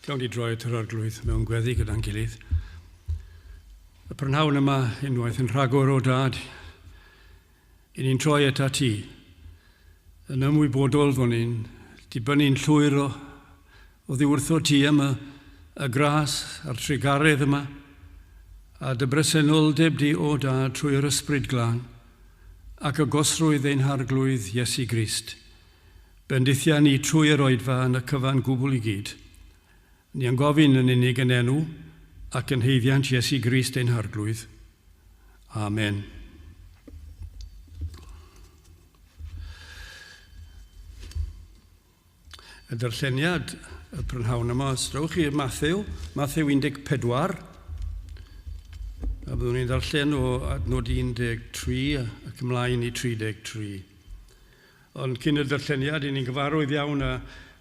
Gawn ni droi at yr Arglwydd mewn gweddi gyda'n gilydd. Y prynhawn yma unwaith yn rhagor o dad, i ni'n troi at ti, yn ymwybodol fod ni'n dibynnu'n llwyr o, o ddiwrtho ti am y, y gras a'r trugaredd yma, a dy bresenoldeb di o dad trwy yr ysbryd glân, ac y gosrwydd ein harglwydd Iesu Grist. Bendithia ni trwy yr oedfa yn y cyfan gwbl i gyd. Ni yn gofyn yn unig yn enw ac yn haeddiant Iesu Grist ein Harglwydd. Amen. Y darlleniad y prynhawn yma, os dewch chi Mathew, Mathew 14, a byddwn ni'n darllen o adnod 13 ac ymlaen i 33. Ond cyn y darlleniad, i ni'n gyfarwydd iawn â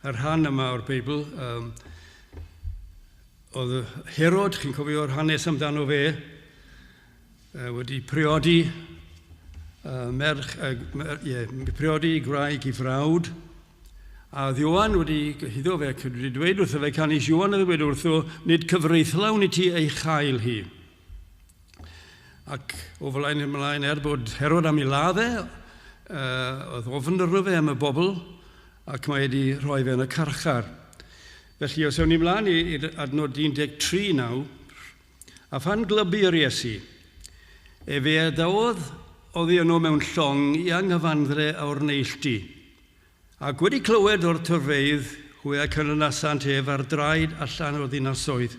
y rhan yma o'r Beibl. Um, oedd Herod, chi'n cofio'r hanes amdano fe, wedi priodi uh, merch, uh, yeah, priodi gwraig i frawd, a oedd Ioan wedi gyhuddo fe, wedi dweud wrtho fe, canys Ioan oedd wedi wrtho, nid cyfreithlawn i ti ei chael hi. Ac o flaen ymlaen, er bod Herod am ei ladd e, uh, oedd ofn arno fe am y bobl, ac mae wedi rhoi fe yn y carchar. Felly, os ewn ni mlaen i'r adnod 13 nawr, a phan glybu yr Iesu, efe a ddawodd oddi yno mewn llong i anghyfandre o'r neilltu. Ac wedi clywed o'r tyrfeydd, hwy a canlynasant ef ar draed allan o'r ddinasoedd.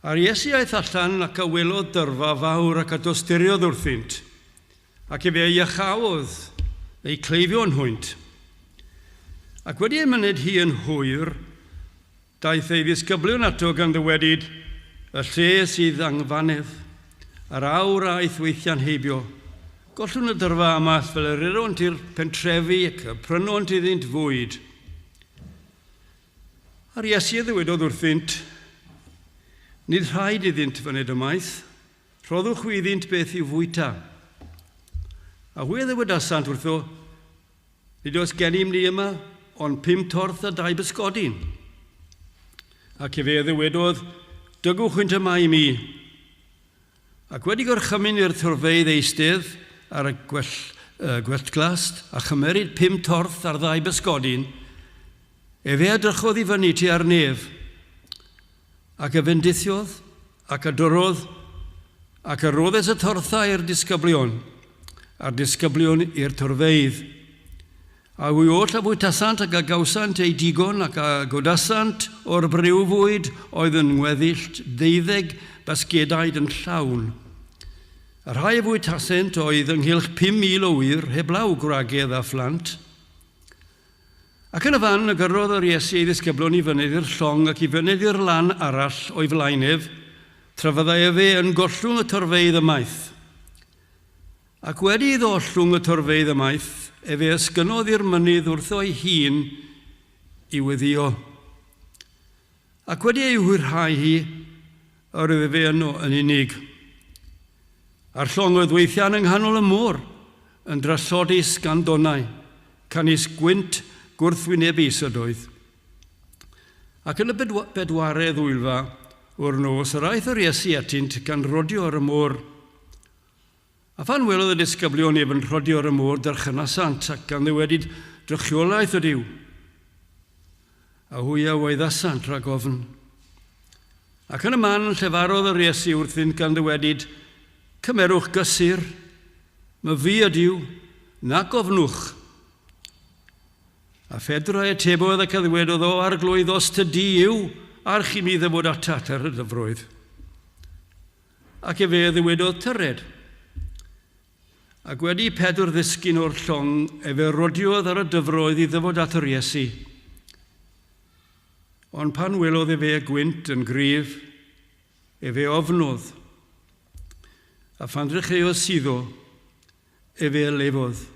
A'r Iesu aeth allan ac a welodd dyrfa fawr ac a dosturiodd wrthynt, ac efe a iachaodd eu cleifion hwynt. Ac wedi ei myned hi yn hwyr, daeth ei ddisgyblion ato gan ddywedyd, Y lle sydd angfanedd, a'r awr a aeth weithiau'n heibio. Gollwn y dyrfa yma fel yr eront i'r pentrefi ac y prynont iddynt fwyd. A'r Iesu a ddywedodd wrthynt, Nid rhaid iddynt fyned ymaith, rhoddwch chwi iddynt beth i'w fwyta. A hwy a ddywedasant wrtho, Nid oes gennym ni yma ond pum torth a dau bysgodyn. Ac efe a ddywedodd, Dygwch hwynt yma i mi. Ac wedi gorchymyn i'r torfeydd eistedd ar y gwell, uh, gwelltglast a chymeryd pum torth ar ddau bysgodyn, efe a drychodd i fyny tua'r nef, ac a fendithiodd, ac a dorodd, ac a roddes y torthau i'r disgyblion, a'r disgyblion i'r torfeydd. A hwy oll a fwytasant ac a gawsant eu digon ac a godasant o'r briwfwyd oedd yn ngweddill ddeuddeg basgedaid yn llawn. Y rhai a fwytasent oedd ynghylch 5,000 o wŷr, heblaw gwragedd a phlant. Ac yn y fan y gyrrodd yr Iesu ei ddisgyblion i fynydd i'r llong ac i fynydd i'r lan arall o'i flaen ef, tra fyddai efe yn gollwng y torfeydd ymaith. Ac wedi iddo ollwng y torfeydd ymaith, efe esgynnodd i'r mynydd wrtho ei hun i weddïo. Ac wedi ei hwyrhau hi, yr oedd efe yno yn unig. A'r llong oedd weithian yng nghanol y môr, yn drallodus gan donnau, canys gwynt gwrthwynebus ydoedd. Ac yn y bedwaredd wylfa o'r nos, yr aeth yr Iesu atynt gan rodio ar y môr. A phan welodd y disgyblion ef yn rhodio ar y môr, dyrchynasant, ac gan ddywedyd, Drychiolaeth ydyw. A hwy a waeddasant rhag ofn. Ac yn y man llefarodd yr Iesu wrthynt gan ddywedyd, Cymerwch gysur, my fi ydyw, nac ofnwch. A Phedr a atebodd ac a ddywedodd, O Arglwydd, os tydi yw, arch i mi ddyfod atat ar y dyfroedd. Ac efe a ddywedodd, Tyred. Ac wedi i Pedr ddisgyn o'r llong, efe rodiodd ar y dyfroedd i ddyfod at yr Iesu. Ond pan welodd efe y gwynt yn gryf, efe ofnodd, a phan ddrycheuodd suddo, efe a lefodd,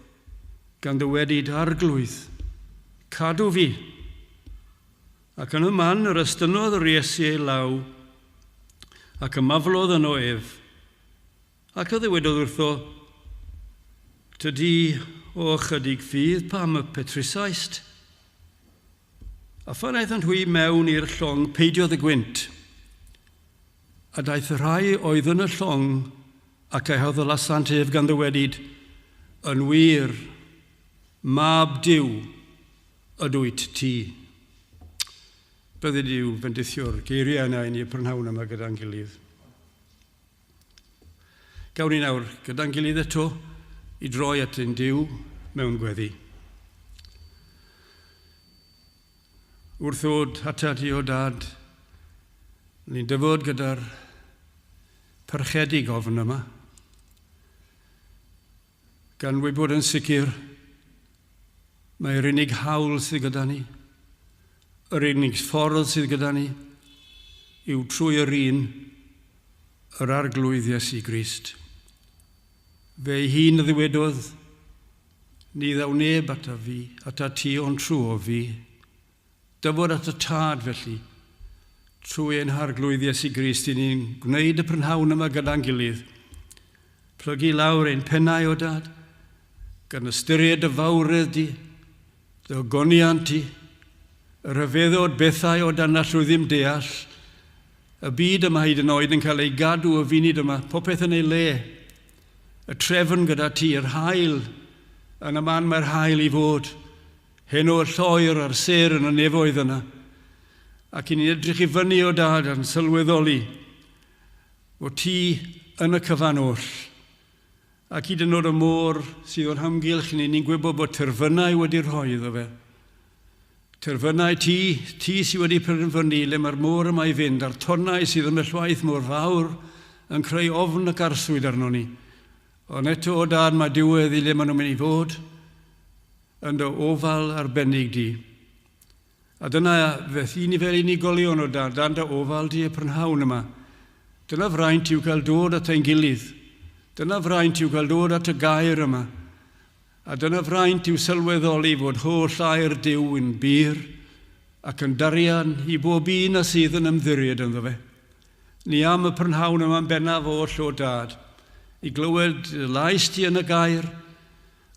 gan ddywedyd, Arglwydd, cadw fi. Ac yn y man yr estynnodd yr Iesu ei law, ac ymaflodd yno ef, ac a ddywedodd wrtho, Tydi o ychydig ffydd pam y petrusaist? A phan aethant hwy mewn i'r llong, peidiodd y gwynt. A daeth y rhai oedd yn y llong ac ei hoddolasant ef gan ddywedyd, Yn wir, mab Duw ydwyt ti. Byddi Duw fendithio'r geiriau yna i ni y prynhawn yma gyda'n gilydd. Gawn ni nawr gyda'n gilydd eto i droi at ein Duw mewn gweddi. Wrth ddod atat ti o dad, ni'n dyfod gyda'r parchedig ofn yma, gan wybod yn sicr mae'r unig hawl sydd gyda ni, yr unig ffordd sydd gyda ni, yw trwy yr un, yr Arglwydd Iesu Grist. Fe ei hun a ddywedodd, Ni ddaw neb ata fi, ata ti ond trwy fi. Dyfod at y Tad, felly, trwy ein Harglwydd Iesu Grist, i ni'n gwneud y prynhawn yma gyda'n gilydd. Plygu lawr ein pennau, o Dad, gan ystyried dy fawredd di, dy ogoniant di, y rhyfeddod bethau o dan allw ddim deall, y byd yma hyd yn oed yn cael ei gadw y funud yma, popeth yn ei le, y trefn gyda ti, yr haul, yn y man mae'r haul i fod, Heno y lloer a'r sêr yn y nefoedd yna, ac i ni'n edrych i fyny o dad a'n sylweddoli fod ti yn y cyfan oll. Ac hyd yn oed y môr sydd o'n hamgylch ni, ni'n gwybod bod terfynau wedi rhoi iddo fe. Terfynau ti, ti sydd wedi penderfynu le mae'r môr yma i fynd, a'r tonnau sydd ymhell waith mor fawr yn creu ofn ac arswyd arno ni. Ond eto o dad mae diwedd i le maen nhw'n mynd i fod. Yn dy ofal arbennig di. A dyna beth i ni fel unigolion o dan, dan dy ofal di y prynhawn yma. Dyna fraint i'w cael dod at ein gilydd. Dyna fraint i'w cael dod at y gair yma. A dyna fraint i'w sylweddoli fod holl air Duw yn bur ac yn darian i bob un a sydd yn ymddiried ynddo fe. Ni am y prynhawn yma'n bennaf oll o dad, i glywed lais ti yn y gair,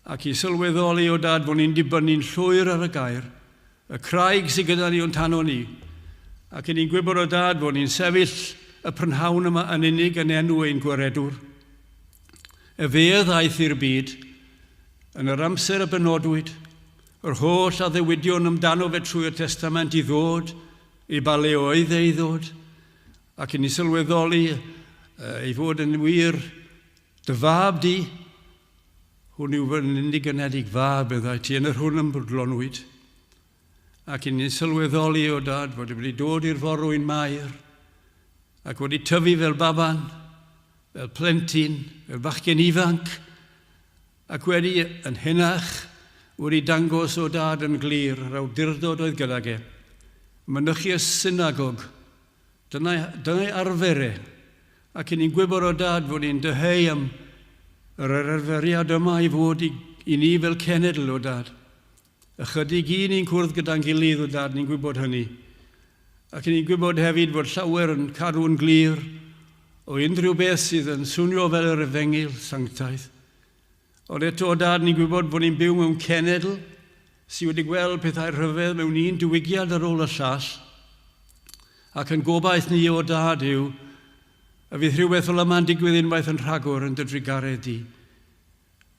Ac i sylweddoli, o Dad, fod ni'n dibynnu'n llwyr ar y gair, y craig sydd gyda ni o'n tano ni. Ac i ni'n gwybod, o Dad, fod ni'n sefyll y prynhawn yma yn unig yn enw ein Gwaredwr. Efe a ddaeth i'r byd, yn yr amser y benodwyd, yr holl addewidion amdano fe trwy'r Testament i ddod, i ba le oedd e i ddod, ac i ni sylweddoli ei fod yn wir dy fab di, Hwn yw fy unig anedig fab, meddai ti, yn yr hwn ymbrydlonwyd. Ac i ni'n sylweddoli, o dad, fod e wedi dod i'r forwyn Mair, ac wedi tyfu fel baban, fel plentyn, fel bachgen ifanc, ac wedi yn henach, wedi dangos o dad yn glir yr awdurdod oedd gydag e. Mynychu y synagog, Dyna, dyna'i arfer e. Ac i ni'n gwybod o dad fod ni'n dyheu am yr arferiad yma i fod i, i ni fel cenedl o dad. Ychydig i ni'n cwrdd gyda'n gilydd o dad, ni'n gwybod hynny. Ac i ni'n gwybod hefyd fod llawer yn cadw'n glir o unrhyw beth sydd yn swnio fel yr efengyl sanctaidd. Ond eto o dad, ni'n gwybod bod ni'n byw mewn cenedl sydd wedi gweld pethau rhyfedd mewn un diwygiad ar ôl y llall. Ac yn gobaith ni o dad yw y fydd rhywbeth fel yma'n digwydd unwaith yn rhagor yn dy drugaredd di.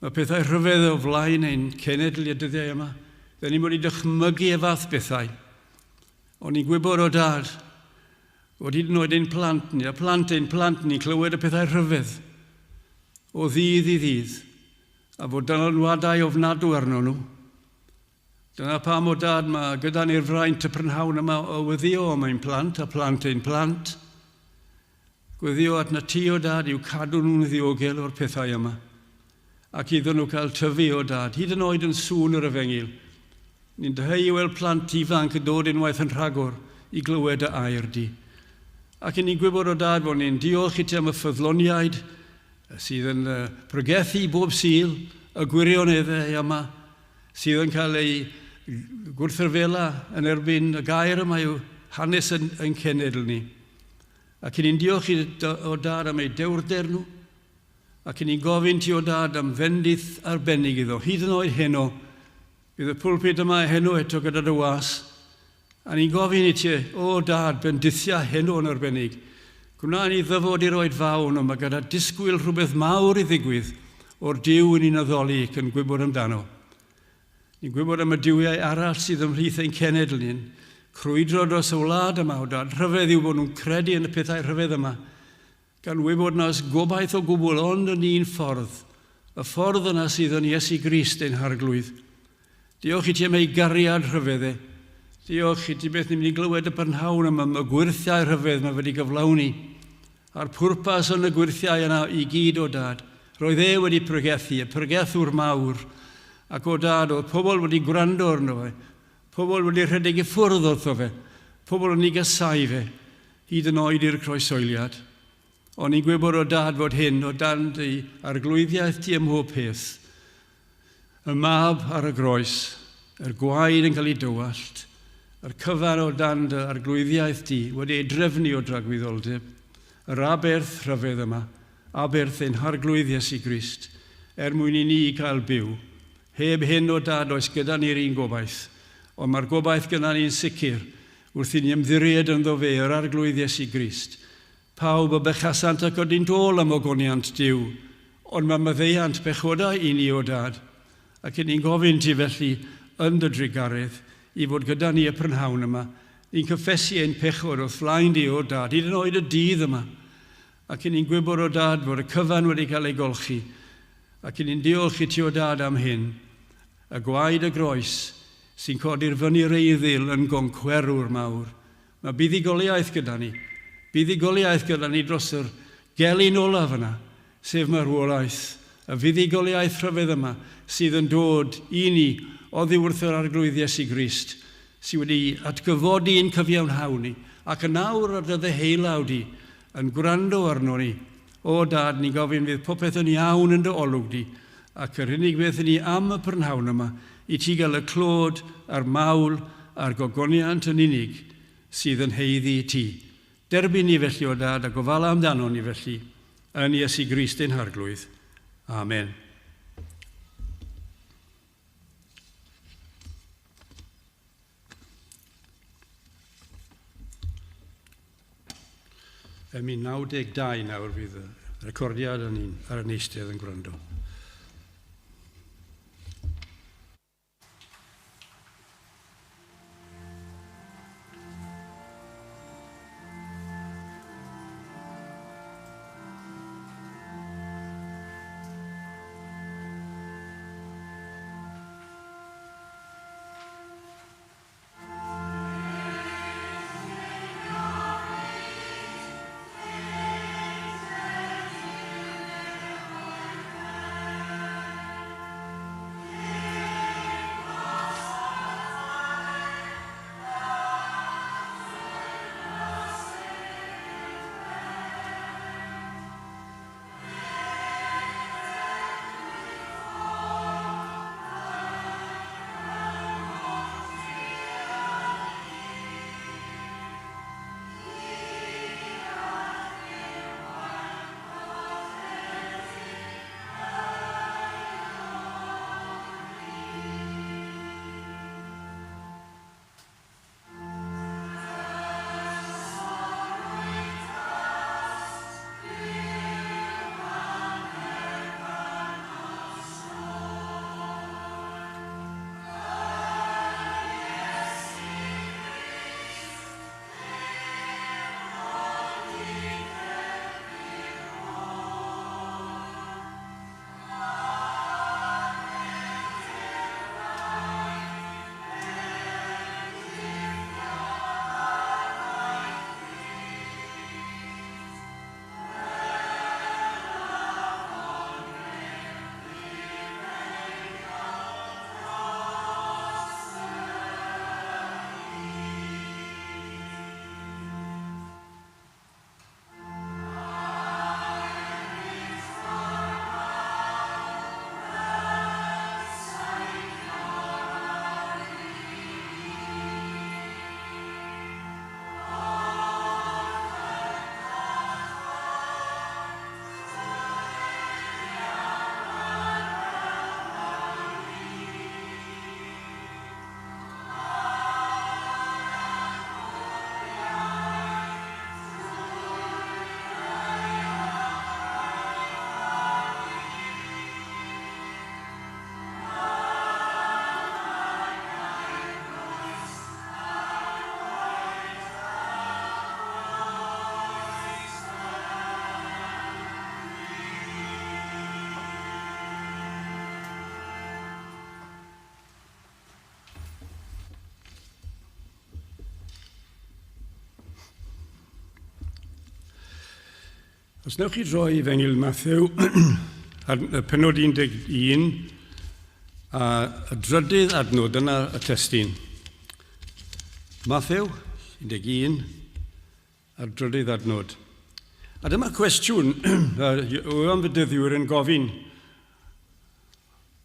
Mae pethau rhyfedd o flaen ein cenedl y dyddiau yma. Dyn ni'n wedi dychmygu y fath bethau. Ond ni'n gwybod o dad fod hyd yn oed ein plant ni, a plant ein plant ni'n clywed y pethau rhyfedd o ddydd i ddydd, a fod dylanwadau ofnadw arno nhw. Dyna pam o dad mae gyda ni'r fraint y prynhawn yma o weddio am ein plant a plant ein plant. Gweddio at na ti o dad i'w cadw nhw'n ddiogel o'r pethau yma. Ac iddyn nhw cael tyfu o dad, hyd yn oed yn sŵn yr efengyl. Ni'n dyheu i weld plant ifanc yn dod unwaith yn rhagor i glywed y air di. Ac i ni'n gwybod o dad fod ni'n diolch i ti am y ffyddloniaid sydd yn pregethu bob Sul, y gwirioneddau yma, sydd yn cael ei gwrthryfela yn erbyn y gair yma yw hanes yn, yn cenedl ni. Ac i ni'n diolch i o dad am eu dewrder nhw, ac i ni'n gofyn ti o dad am fendith arbennig iddo, hyd yn oed heno. Bydd y pulpit yma heno eto gyda dy was. A ni'n gofyn i ti, o Dad, bendithia heno yn arbennig. Gwna ni ddyfod i'r oedfaon yma gyda disgwyl rhywbeth mawr i ddigwydd o'r Duw yn ni'n addoli ac yn gwybod amdano. Ni'n gwybod am y duwiau arall sydd ymhlith ein cenedl ni'n crwydro dros y wlad yma, o Dad. Rhyfedd yw bod nhw'n credu yn y pethau rhyfedd yma, gan wybod na oes gobaith o gwbl ond yn un ffordd, y ffordd yna sydd yn Iesu Grist ein Harglwydd. Diolch i ti am ei gariad rhyfedd e. Diolch i ti beth ni'n mynd i glywed y prynhawn yma, am y gwyrthiau rhyfedd mae wedi gyflawni, a'r pwrpas yn y gwyrthiau yna i gyd, o Dad. Roedd e wedi pregethu, y pregethwr mawr, ac o Dad, oedd pobl wedi gwrando arno fe, pobl wedi rhedeg i ffwrdd wrtho fe, pobl yn ei gasau fe, hyd yn oed i'r croesoeliad. O'n i'n gwybod o Dad fod hyn o dan dy arglwyddiaeth ti ym mhob peth. Y mab ar y groes, yr gwaed yn cael ei dywallt, yr cyfan o dan dy arglwyddiaeth di wedi ei drefnu o dragwyddoldeb, yr aberth rhyfedd yma, aberth ein Harglwydd Iesu Grist, er mwyn i ni gael byw. Heb hyn o Dad oes gyda ni'r un gobaith, ond mae'r gobaith gyda ni'n sicr wrth i ni ymddiried ynddo fe, yr Arglwydd Iesu Grist. Pawb a bechasant ac odynt ôl am ogoniant Duw, ond mae maddeuant pechodau i ni, o Dad, ac i ni'n gofyn ti felly yn dy drugaredd i fod gyda ni y prynhawn yma. Ni'n cyffesu ein pechod wrth flaen di, o Dad, hyd yn oed y dydd yma. Ac i ni'n gwybod, o Dad, fod y cyfan wedi cael ei golchi. Ac i ni'n diolch i ti, o Dad, am hyn. Y gwaed y groes sy'n codi'r fyny'r eiddil yn goncwerwr mawr. Mae buddugoliaeth gyda ni. Buddugoliaeth gyda ni dros yr gelyn olaf yna, sef marwolaeth. Y fuddugoliaeth rhyfedd yma sydd yn dod i ni oddi wrth yr Arglwydd Iesu Grist, sydd wedi atgyfodi ein cyfiawnhau ni, ac yn awr ar dy ddeheulaw di, yn gwrando arno ni. O Dad, ni'n gofyn fydd popeth yn iawn yn dy olwg di, ac yr unig beth i ni am y prynhawn yma, i ti gael y clod a'r mawl a'r gogoniant yn unig sydd yn haeddu i ti. Derbyn ni felly, o Dad, a gofala amdano ni felly, yn Iesu Grist ein Harglwydd. Amen. Emyn 92 nawr fydd y recordiad yn un ar yn eistedd yn gwrando. Os newch chi droi i Fengil Matthew, penod 11, a y drydydd adnod, dyna y testun. Matthew 11, a'r drydydd adnod. A dyma cwestiwn Ioan Fedyddiwr yn gofyn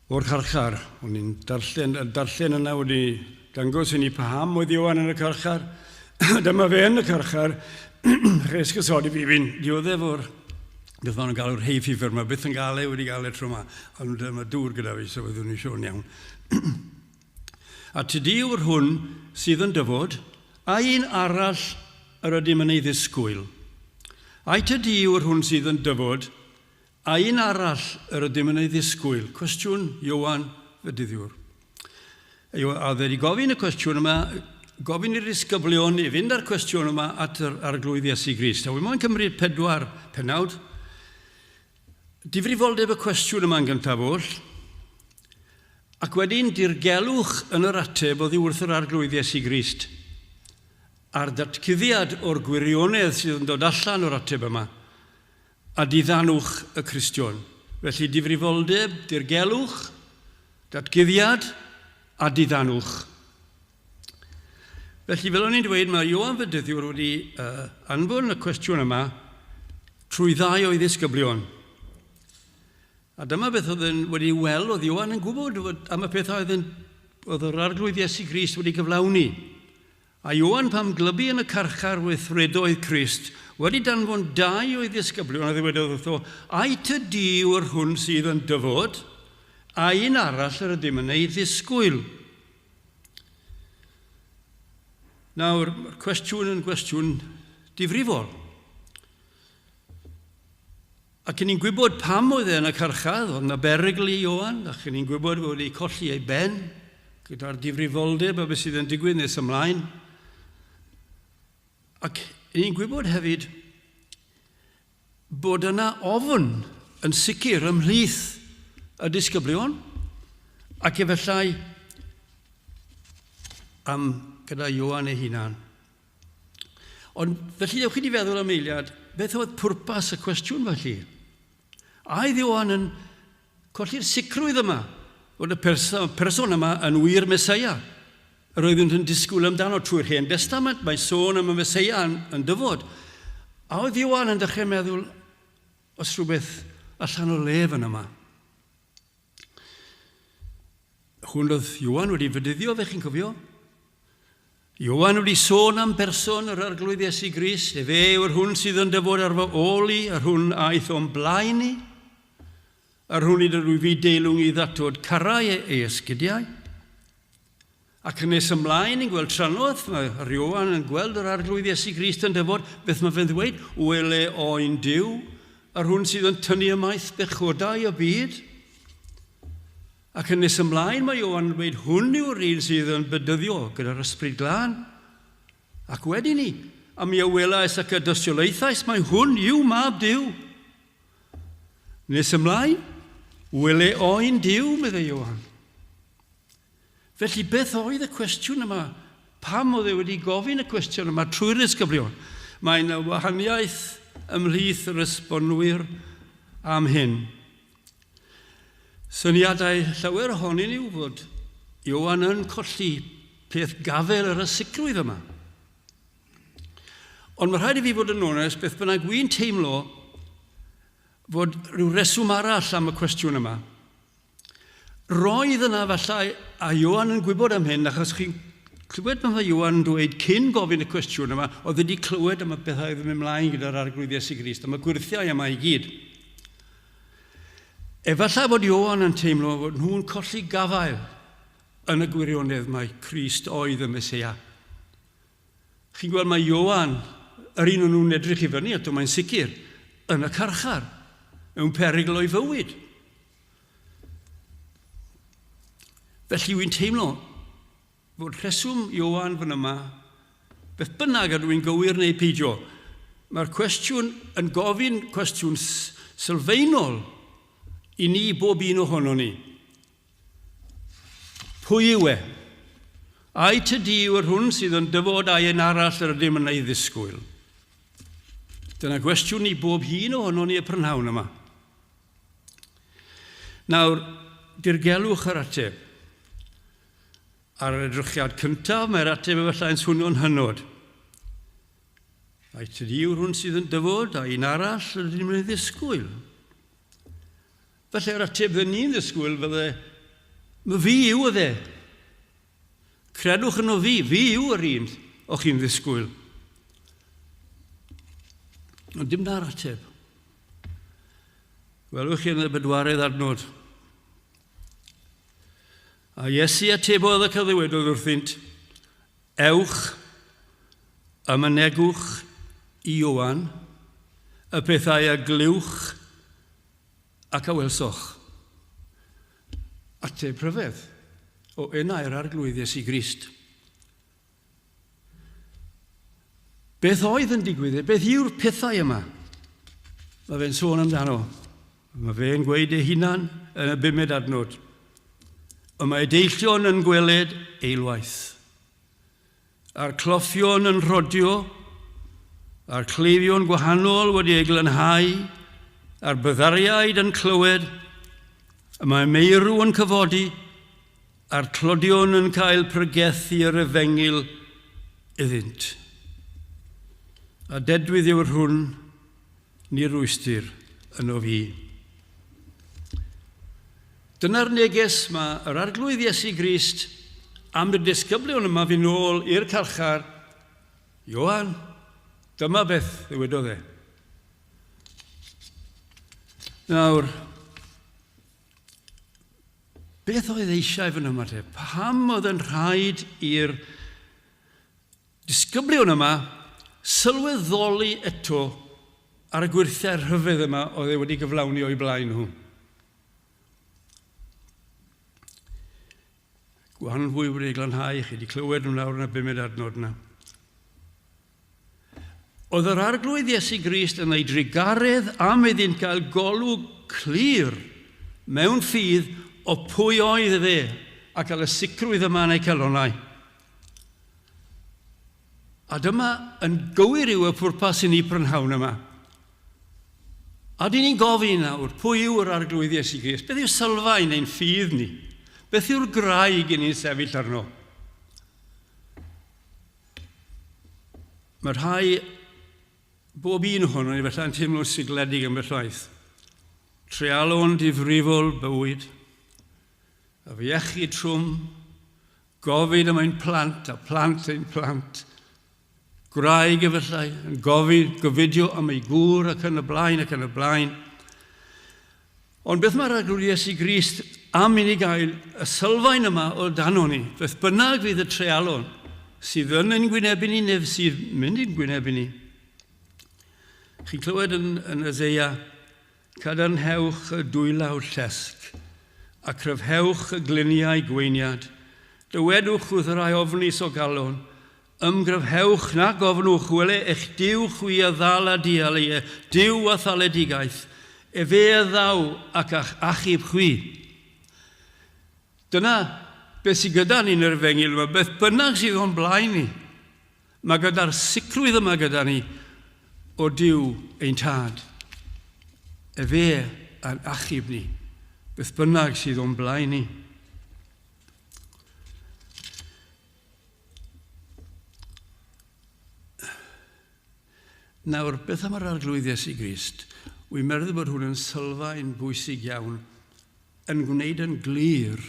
o'r carchar. O'n i'n darllen, y darllen yna wedi dangos i ni paham oedd Ioan yn y carchar. Dyma fe yn y carchar. Rhes gysodi fi, fi'n dioddef o'r beth maen nhw'n galw'r hay fever, mae byth yn gael e wedi gael e tro yma, ond mae dŵr gyda fi, so fyddwn ni'n siŵr iawn. A tydi yw'r hwn sydd yn dyfod, a un arall yr ydym yn ei ddisgwyl. Ai tydi yw'r hwn sydd yn dyfod, A un arall yr ydym yn ei ddisgwyl? Cwestiwn Ioan Fedyddiwr. A oedd wedi gofyn y cwestiwn yma, gofyn i'r disgyblion i fynd â'r cwestiwn yma at yr Arglwydd Iesu Grist. A wy moyn cymryd pedwar penawd. Difrifoldeb y cwestiwn yma yn gyntaf oll, ac wedyn dirgelwch yn yr ateb oddi wrth yr Arglwydd Iesu Grist, a'r datguddiad o'r gwirionedd sydd yn dod allan o'r ateb yma, a diddanwch y Cristion. Felly difrifoldeb, dirgelwch, datguddiad a diddanwch. Felly, fel o'n i'n dweud, mae Ioan Fedyddiwr wedi uh, anfon y cwestiwn yma trwy ddau o'i ddisgyblion. A dyma beth oedd yn wedi weld, oedd Ioan yn gwybod am y pethau oedd, yn, oedd yr Arglwydd Iesu Grist wedi gyflawni. A Ioan pam glybu yn y carchar weithredoedd Crist, wedi danfon dau o'i ddisgyblion, a ddywedodd wrtho, Ai ty di yw yr hwn sydd yn dyfod, a un arall yr ydym yn ei ddisgwyl? Nawr, mae'r cwestiwn yn gwestiwn difrifol. Ac ni'n gwybod pam oedd e yn y carchar, oedd yna berygl i Ioan, ac ni'n gwybod fod wedi colli ei ben gyda'r difrifoldeb a beth sydd yn digwydd nes ymlaen. Ac ni'n gwybod hefyd bod yna ofn yn sicr ymhlith y disgyblion ac efallai am gyda Ioan ei hunan. Ond felly dewch chi di feddwl am eiliad, beth oedd pwrpas y cwestiwn felly? A oedd Ioan yn colli'r sicrwydd yma fod y person, person yma yn wir Mesoea? Yr oeddynt yn disgwyl amdano trwy'r Hen Destament, mae sôn am y Mesoea yn, yn dyfod. A oedd Ioan yn dechrau meddwl, os rhywbeth allan o le fan yma? Hwn oedd Ioan wedi fydyddio fe, chi'n cofio? Ioan wedi sôn am berson yr Arglwydd Iesu Grist, efe yw'r hwn sydd yn dyfod ar fy ôl i, yr hwn aeth o'm blaen i, yr hwn i dydw fi deilwng i ddatod carau ei esgidiau. Ac yn nes ymlaen ni'n gweld trannoeth, mae yr Ioan yn gweld yr Arglwydd Iesu Grist yn dyfod, beth mae fe'n ddweud? Wele oen Duw, yr hwn sydd yn tynnu ymaith bechodau y byd. Ac yn nes ymlaen mae Ioan yn dweud, hwn yw'r un sydd yn bedyddio gyda'r Ysbryd Glân. Ac wedi ni, a mi a welais ac a dystiolaethais mai hwn yw Mab Duw. Nes ymlaen, wele oen Duw, meddai Ioan. Felly, beth oedd y cwestiwn yma? Pam oedd e wedi gofyn y cwestiwn yma trwy'r disgyblion? Mae yna wahaniaeth ymhlith yr esbonwyr am hyn. Syniadau llawer ohonyn yw fod Ioan yn colli peth gafel ar y sicrwydd yma. Ond mae rhaid i fi fod yn onest, beth bynnag wy'n teimlo fod rhyw reswm arall am y cwestiwn yma. Roedd yna efallai, a Ioan yn gwybod am hyn, achos chi'n clywed beth mae Ioan yn dweud cyn gofyn y cwestiwn yma, oedd wedi clywed am y bethau oedd yn mynd mlaen gyda'r Arglwydd Iesu Grist, am y gwyrthiau yma i gyd. Efallai bod Ioan yn teimlo fod nhw'n colli gafael yn y gwirionedd mai Crist oedd y Meseia. Chi'n gweld mae Ioan, yr un o'n nhw'n edrych i fyny ato, mae'n sicr, yn y carchar, mewn perygl o'i fywyd. Felly wy'n teimlo fod rheswm Ioan fan yma, beth bynnag ydw i'n gywir neu peidio, mae'r cwestiwn yn gofyn cwestiwn sylfaenol i ni bob un ohono ni. Pwy yw e? Ai ty di yw yr hwn sydd yn dyfod ai un arall yr ydym yn ei ddisgwyl? Dyna gwestiwn i bob un ohono ni y prynhawn yma. Nawr, dirgelwch yr ateb. Ar yr edrychiad cyntaf, mae'r ateb efallai yn swnio'n hynod. Ai tydi yw'r hwn sydd yn dyfod, a un arall rydyn ni'n mynd i ddisgwyl? Felly yr ateb fydden ni'n ddisgwyl fydde, mae fi yw e. Credwch yno fi, fi yw yr un o'ch chi'n ddisgwyl. Ond dim na'r ateb. Welwch chi yn y bedwaredd adnod. A Iesu atebodd ac a ddywedodd wrthynt, Ewch, a mynegwch i Ioan y pethau a glywch ac a welsoch. Ateb rhyfedd o enau'r Arglwydd Iesu Grist. Beth oedd yn digwydd? Beth yw'r pethau yma? Mae fe'n sôn amdano. Mae fe'n gweud ei hunan yn y bumed adnod. Y mae deillion yn gweled eilwaith, a'r cloffion yn rhodio, a'r cleifion gwahanol wedi eu glanhau, a'r byddariaid yn clywed, y mae meirw yn cyfodi, a'r tlodion yn cael pregethu yr efengyl iddynt. A dedwydd yw'r hwn ni rwystr yno fi. Dyna'r neges mae yr Arglwydd Iesu Grist am y disgyblion yma fynd nôl i'r carchar. Ioan, dyma beth ddywedodd e. Nawr, beth oedd eisiau fy yma te? Pam oedd yn rhaid i'r disgyblion yma sylweddoli eto ar y gwyrthiau rhyfedd yma oedd e wedi gyflawni o'i blaen nhw? Gwahanol fwy wedi ei glanhau, chi wedi clywed nhw nawr yn y bumed adnod yna. Oedd yr Arglwydd Iesu Grist yn ei drugaredd am iddynt gael golwg clir mewn ffydd o pwy oedd efe a cael y sicrwydd yma yn eu calonnau. A dyma yn gywir yw y pwrpas i ni prynhawn yma. A dyn ni'n gofyn nawr, pwy yw yr Arglwydd Iesu Grist? Beth yw sylfaen ein ffydd ni? Beth yw'r graig i ni'n sefyll arno? Mae rhai, bob un ohono ni felly, yn teimlo'n sigledig am llaeth. Treialon difrifol bywyd, afiechyd trwm, gofid am ein plant a plant ein plant, gwraig efallai yn gofyn, gofidio am ei gŵr ac yn y blaen ac yn y blaen. Ond beth mae'r Arglwydd Iesu Grist am i ni gael y sylfaen yma o dano ni, beth bynnag fydd y treialon sydd yn ein gwynebu ni neu sydd mynd i'n gwynebu ni. Chi'n clywed yn, yn Isaiah, cadarnhewch y dwylaw llesg a cryfhewch y gliniau gweiniad. Dywedwch wrth y rhai ofnus o galon, Ymgryfhewch na gofnwch, wele eich Duw chwi a ddal a dial, ie, Duw a thaledigaeth, efe a ddaw ac a'ch achub chwi. Dyna beth sydd gyda ni yn yr efengyl yma, beth bynnag sydd o'n blaen ni. Mae gyda'r sicrwydd yma gyda ni o Duw ein tad. Efe a'n achub ni, beth bynnag sydd o'n blaen ni. Nawr, beth am yr Arglwydd Iesu Grist? Wy'n meddwl bod hwn yn sylfaen bwysig iawn yn gwneud yn glir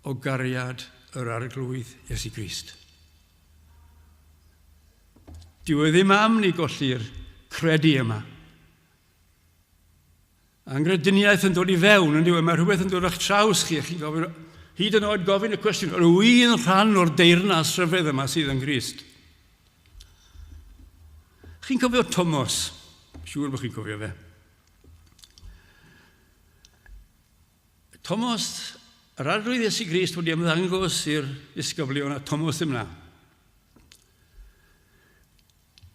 o gariad yr Arglwydd Iesu Grist. Dyw e ddim am ni golli'r credu yma. Angrediniaeth yn dod i fewn, yn diwedd, mae rhywbeth yn dod o'ch traws chi, a chi'n gofyn, hyd yn oed gofyn y cwestiwn, ydw i'n rhan o'r deyrnas rhyfedd yma sydd yng Nghrist? Chi'n cofio Tomos? Siŵr bod chi'n cofio fe. Tomos, yr Arglwydd Iesu Grist wedi ymddangos i'r disgyblion a Tomos ddim na.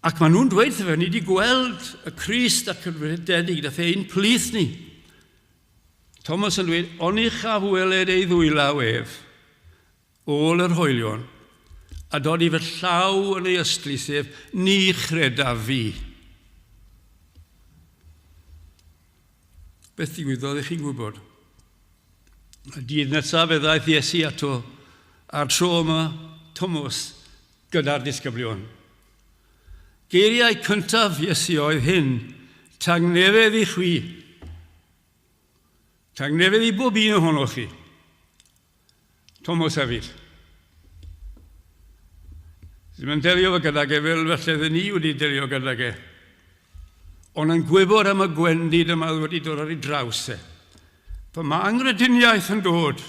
Ac maen nhw'n dweud wrtho fe, ni wedi gweld y Crist ac yn rhededig, dath e ein plith ni. Thomas yn dweud, oni chaf weled ei ddwylaw ef, ôl yr hoelion, a dod i fy llaw yn ei ystlys ef, ni chredaf fi. Beth ddigwyddodd i chi'n gwybod? Y dydd nesaf fe ddaeth Iesu ato, a'r tro yma, Thomas gyda'r disgyblion. Geiriau cyntaf Iesu oedd hyn, Tangnefedd i chwi. Tangnefedd i bob un ohonoch chi. Thomas hefyd. Ddim yn delio fe gydag e fel felly ddyn ni wedi delio gydag e. Ond yn gwybod am y gwendid yma oedd wedi dod ar ei draws e. Pan mae angrediniaeth yn dod,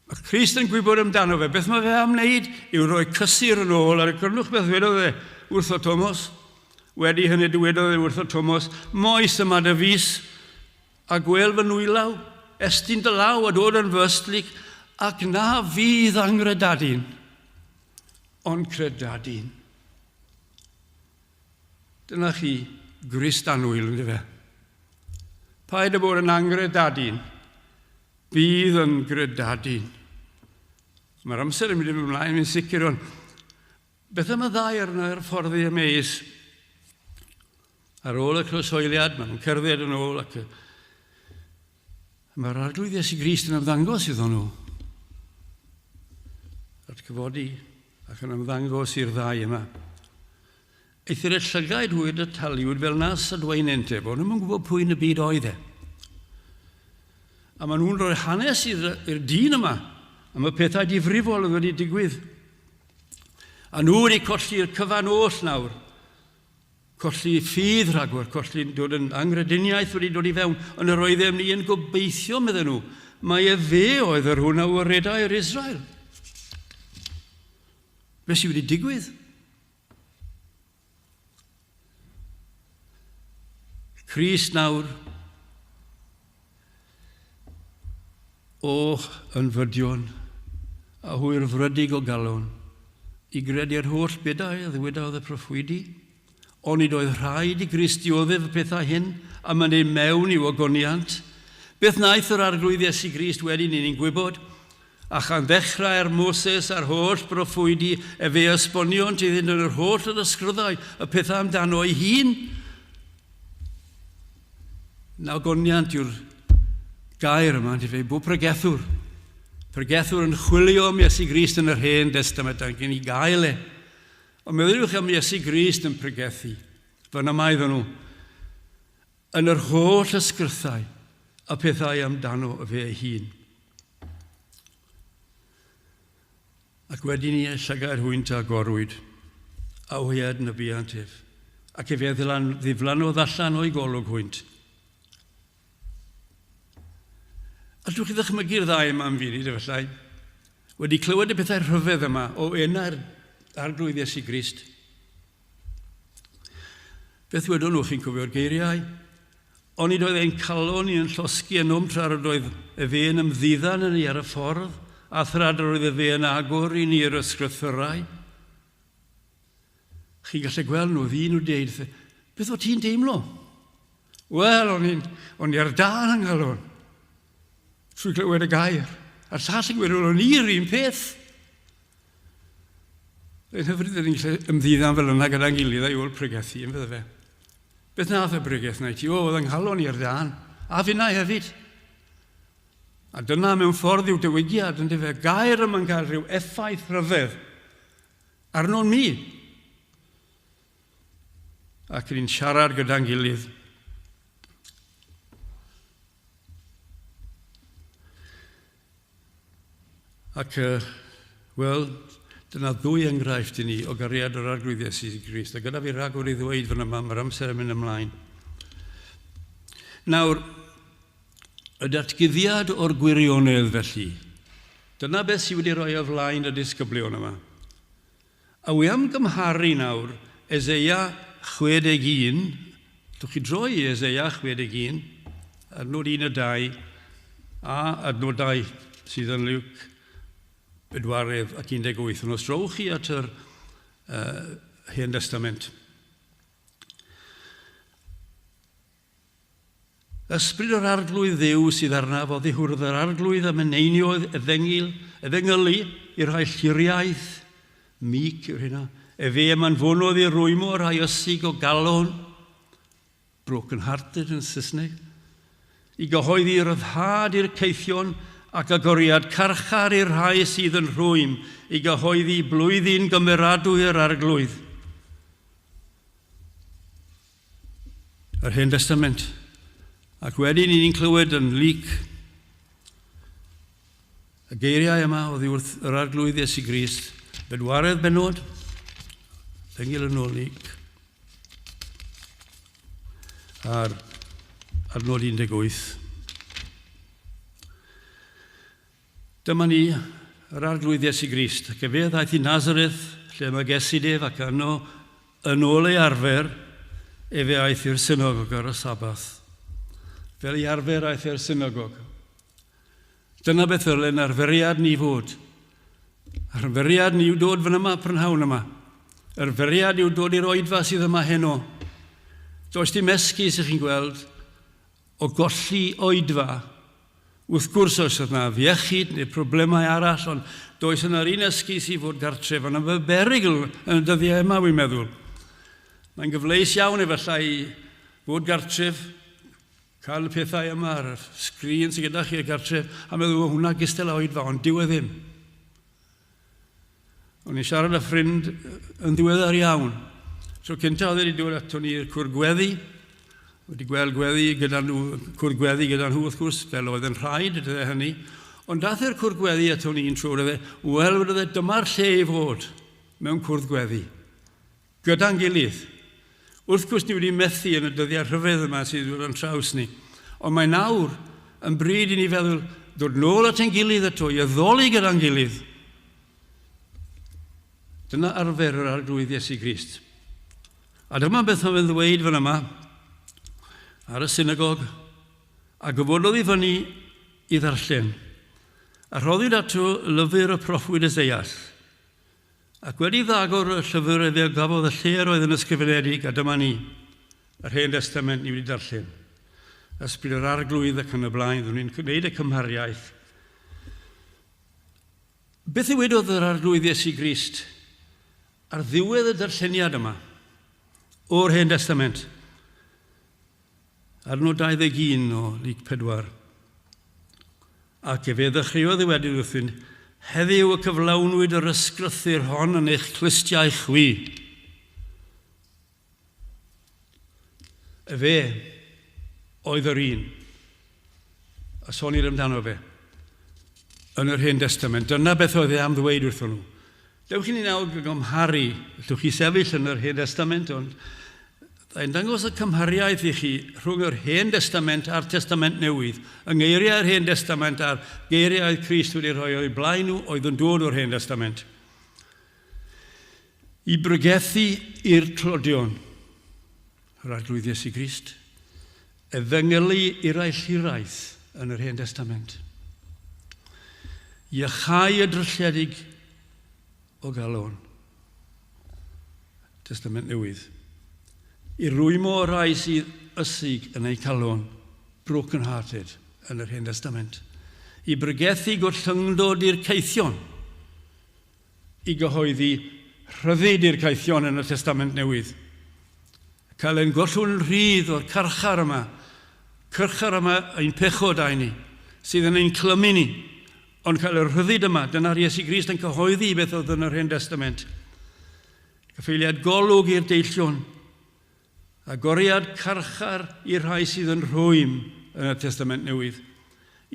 mae Crist yn gwybod amdano fe. Beth mae fe am wneud yw rhoi cysur yn ôl ar y grynwch beth wedodd e wrtho Thomas. Wedi hynny dywedodd e wrtho Thomas, moes yma dy fus, A gwêl fy nwylaw, estyn dy law a dod yn fy ystlyg, ac na fydd angredadun, ond credadun. Dyna chi Grist annwyl, ynddo fe? Paid â bod yn angredadun, bydd yn gredadun. Mae'r amser yn mynd ymlaen, yn sicr, ond beth am y ddau arno ar ffordd i Emmaus? Ar ôl y croeshoeliad, maen nhw'n cerdded yn ôl ac mae'r Arglwydd Iesu Grist yn ymddangos iddyn nhw. Atgyfodi ac yn ymddangos i'r ddau yma. Eithr y llygaid hwy y taliwyd fel nas adwaenent ef, ond nhw'n gwybod pwy yn y byd oedd e. A maen nhw'n rhoi hanes i'r dyn yma am y pethau difrifol oedd wedi digwydd. A nhw wedi colli'r cyfan oll nawr. Colli ffydd rhagor, colli dod yn anghrediniaeth wedi dod i fewn, ond yr oeddem ni yn gobeithio, medden nhw, mai efe oedd yr hwn a waredai yr Israel. Beth sydd wedi digwydd? Crist nawr, O, ynfydion, a hwyrfrydig o galon, i gredu'r holl bedau a ddywedodd y proffwydi? Onid oedd rhaid i Grist dioddef y pethau hyn, a myned mewn i'w ogoniant? Beth wnaeth yr Arglwydd Iesu Grist wedyn i ni'n gwybod? A chan ddechrau ar Moses a'r holl broffwydi, efe esboniont iddynt yn yr holl yr ysgryddau y pethau amdano ei hun. Na ogoniant yw'r gair yma, yn fe, bob pregethwr. Pregethwr yn chwilio am Iesu Grist yn yr Hen Destament, ac yn ei gael e. Ond meddyliwch am Iesu Grist yn pregethu. Fyna mae iddyn nhw. Yn yr holl ysgrythau a pethau amdano fe ei hun. Ac wedi ni ei llygaid hwynt a agorwyd, a hwy a adnabuant ef, ac efe a ddiflannodd allan o'u golwg hwynt. Allwch chi ddychmygu'r ddau yma am funud, efallai, wedi clywed y pethau rhyfedd yma o enau'r Arglwydd Iesu Grist. Beth wedon nhw, chi'n cofio'r geiriau? Onid oedd ein calon ni yn llosgi ynom tra yr oedd efe yn ymddiddan yn ni ar y ffordd, a thra yr oedd efe yn agor i ni yr ysgrythyrau? Chi'n gallu gweld nhw, ddyn nhw deud, beth o ti'n deimlo? Wel, o'n i'n, o'n i ar dân yng nghalon. Trwy glywed y gair. A'r llall yn gweud, o'n i'r un peth. Mae'n hyfryd ydyn ni'n gallu ymddiddan fel yna gyda'n gilydd a'i ôl pregethu, yn fydde fe. Beth nath y bregeth na i ti? O, oedd yng nghalon i ar dân. A finnau hefyd. A dyna mewn ffordd yw diwygiad, yn fe. Gair yma'n cael rhyw effaith rhyfedd arnon ni. Ac ni'n siarad gyda'n gilydd. Ac, wel, dyna ddwy enghraifft i ni o gariad yr Arglwydd Iesu Grist. A gyda fi ragor i ddweud fan yma, mae'r amser yn mynd ymlaen. Nawr, y datguddiad o'r gwirionedd felly, dyna beth sydd wedi rhoi o flaen y disgyblion yma. A wi am gymharu nawr Eseia 61, allwch chi droi i Eseia 61, adnod 1 a 2, a adnodau sydd yn Luc 4 ac 18. Ond os drowch chi at yr uh, Hen Testament. Ysbryd yr Arglwydd Dduw sydd arnaf oddi hwrdd yr Arglwydd am eneiniodd efengyl, efengylu i'r rhai lluriaeth, meek yw'r hynna, efe am anfonodd i rwymo rhai ysig o galon, broken hearted yn Saesneg. I gyhoeddi ryddhad i'r caethion ac agoriad carchar i'r rhai sydd yn rhwym, i gyhoeddi blwyddyn gymeradwy yr Arglwydd. Yr Hen Destament. Ac wedyn i ni'n clywed yn Luc y geiriau yma oddi wrth yr Arglwydd Iesu Grist, bedwaredd bennod, Efengyl yn ôl Luc, a'r adnod 18. Dyma ni, yr Arglwydd Iesu Grist, ac efe ddaeth i Nazareth, lle y magesid ef, ac yno, yn ôl ei arfer, efe aeth i'r synagog ar y Sabath. Fel ei arfer aeth i'r synagog. Dyna beth ddylen arferiad ni fod. Arferiad ni yw dod fan yma prynhawn yma. Arferiad yw dod i'r oedfa sydd yma heno. Does dim esgus i chi'n gweld o golli oedfa. Wrth gwrs oes yna afiechyd neu problemau arall, ond does yna'r un esgus i fod gartref. Ond y berygl yn y dyddiau yma, wy'n meddwl. Mae'n gyfleus iawn efallai i fod gartref, Cael y pethau yma ar y sgrin sydd gyda chi ar gartref, a meddwl, o hwnna gystal â oedfa, ond dyw e ddim. O'n i'n siarad â ffrind yn ddiweddar iawn. Tro cyntaf oedd wedi dod ato ni i'r cwr gweddi, wedi gweld gweddi gyda nhw, cwr gweddi gyda nhw wrth gwrs, fel oedd yn rhaid y dyddiau hynny. Ond dath i'r cwr gweddi ato ni un tro, wedodd e, wel, wedodd e, dyma'r lle i fod mewn cwrdd gweddi. Gyda'n gilydd. Wrth gwrs, ni wedi methu yn y dyddiau rhyfedd yma sydd wedi dod o'n traws ni. Ond mae nawr yn bryd i ni feddwl, dod nôl at ein gilydd eto, i addoli gyda'n gilydd. Dyna arfer yr Arglwydd Iesu Grist. A dyma beth mae'n fe'n ddweud fan yma, ar y synagog, a gyfododd i fyny i ddarllen. A rhoddid ato lyfr y proffwyd Eseias. Ac wedi iddo agor y llyfr efe a gafodd y lle yr oedd yn ysgrifenedig, a dyma ni, yr Hen Destament ni wedi darllen. Ysbryd yr Arglwydd ac yn y blaen, ddwn ni'n gwneud y cymhariaeth. Beth ddywedodd yr Arglwydd Iesu Grist ar ddiwedd y darlleniad yma o'r Hen Destament? Adnod 21 o Luc 4. Ac efe ddechreuodd ddywedyd wrthynt, Heddiw y cyflawnwyd yr ysgrythur hon yn eich clustiau chwi. Efe oedd yr un a sonir amdano fe yn yr Hen Destament. Dyna beth oedd e am ddweud wrthon nhw. Dewch i ni nawr gymharu, allwch chi sefyll yn yr Hen Destament, ond mae'n dangos y cymhariaeth i chi rhwng yr Hen Destament a'r Testament Newydd, yng ngeiriau'r Hen Destament a'r geiriau oedd Crist wedi rhoi o'u blaen nhw oedd yn dod o'r Hen Destament. I bregethu i'r tlodion, yr Arglwydd Iesu Grist, efengylu i'r aillhiraeth yn yr Hen Destament. Iachau y drylliedig o galon. Testament Newydd. I rwymo y rhai sydd ysig yn eu calon, broken hearted, yn yr Hen Destament. I bregethu gollyngdod i'r caethion. I gyhoeddi rhyddid i'r caethion yn y Testament Newydd. Cael ein gollwng rhydd o'r carchar yma, carchar yma ein pechod a'i ni, sydd yn ein clymu ni, ond cael y rhyddid yma, dyna'r Iesu Grist yn cyhoeddi beth oedd yn yr Hen Destament. Cyffeiliad golwg i'r deillion, agoriad carchar i'r rhai sydd yn rhwym yn y Testament Newydd,